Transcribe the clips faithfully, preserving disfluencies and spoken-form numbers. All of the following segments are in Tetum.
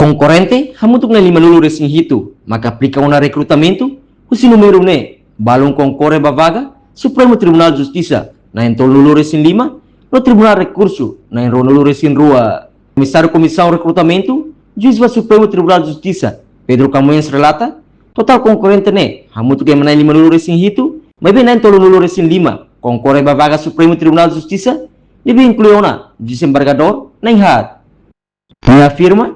Konkorrente hamutuk na'in lima-nulu resin hitu maka aplika ona rekrutamentu husi númeru ne'e, balun konkorre ba vaga Supremu Tribunál Justisa na'in tolunulu resin lima no Tribunál Rekursu na'in ruanulu resin rua. Komisáriu Komisaun Rekrutamentu, Juís ba Supremu Tribunál Justisa, Pedro Camões relata, totál konkorrente ne'e hamutuk ema na'in lima-nulu resin hitu, maibé na'in tolunulu resin lima konkorre ba vaga Supremu Tribunál Justisa, ne'ebé inklui ona desembargadór na'in haat. Nia afirma,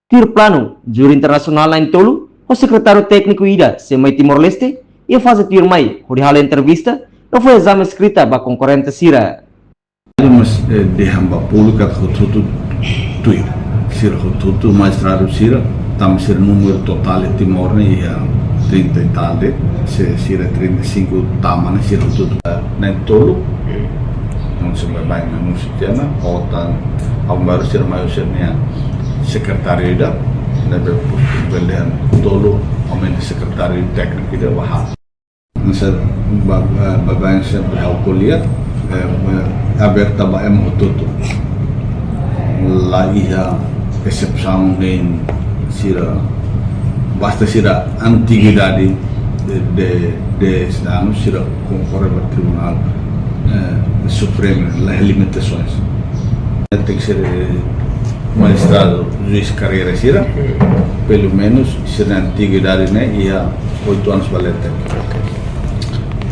tuir planu, júri internasionál na'in tolu ho sekretáriu tékniku ida sei mai Timor-Leste, iha faze tuirmai hodi halo entrevista no fó ezame eskrita ba konkorrente sira. Mas, eh, dehan ba públiku katak hotu-hotu tuir. Sira hotu-hotu, magistradu sira, tanba sira númeru totál iha Timor ne'e iha trinta e tal de'it, se sira trinta e cinco tama ne'e sira hotu-hotu. Na'in tolu, non se baibain anúnsiu tiha ona, ou tan, aban baru sira mai husi nia sekretáriu ida, ne'ebé bele dehan tolu, aumenta sekretáriu tékniku ida ba haat. Mas, eh, ba, eh, baibain sempre ha'u ko'alia, eh, eh, aberta ba ema hotu-hotu. La iha exesaun nein sira, basta sira antiguidade de, de, dez anos, sira konkorre ba Tribunál, eh, Supremu, la iha limitasoens. Tenke ser, eh, magistradu, juís karreira sira, pelumenus, sira-nia antiguidade ne'e iha oitu anos ba leten.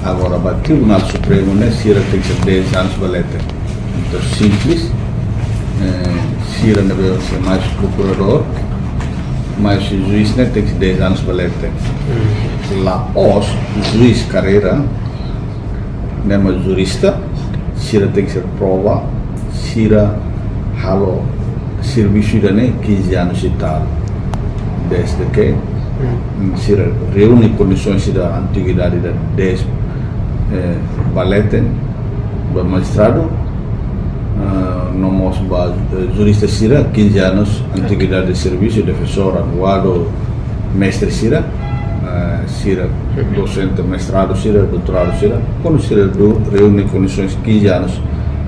Agora, ba Tribunál Supremu ne'e, sira tenke ser dez anos ba leten. Entaun, simples, eh, sira ne'ebé sai mai husi prokuradór, mai husi juís ne'e tenke ser dez anos ba leten. La'ós juís karreira, ne'e mak jurista, sira tenke ser prova sira halo servisu ida-ne'e quinze anos e tal. Desde que, mm, sira reúne kondisoens ida, antiguidade ida dez, eh, ba leten, ba magistradu, ah, no mós ba, eh, jurista sira, quinze anos, antiguidade de servisu, defensór, advogadu, mestre sira, eh, sira, dosente, mestradu sira, doutoradu sira, kuandu sira reúne kondisoens quinze anos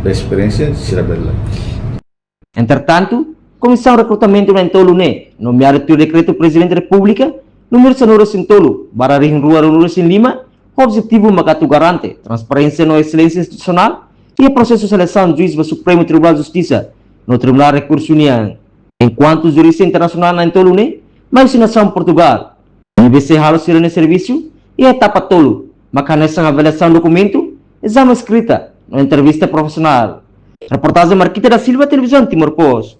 de esperiénsia, sira bele. Entretantu, Komisaun Rekrutamentu na'in tolu ne'e, nomeadu tuir dekretu Prezidente Repúblika, númeru sanulu resin tolu, barra rihun rua ruanulu resin lima, ho objetivu mak atu garante transparénsia no exilénsia institusionál iha prosesu selesaun juís ba Supremu Tribunál Justisa no Tribunál Rekursu nian. Enkuantu jurista internasionál na'in tolu ne'e mai husi nasaun Portugál, ne'ebé sei halo sira-nia servisu iha etapa tolu, mak hanesan avaliasaun dokumentu, ezame eskrita, no entrevista profisionál. Reportajen Marquita da Silva, Televizaun Timor Post.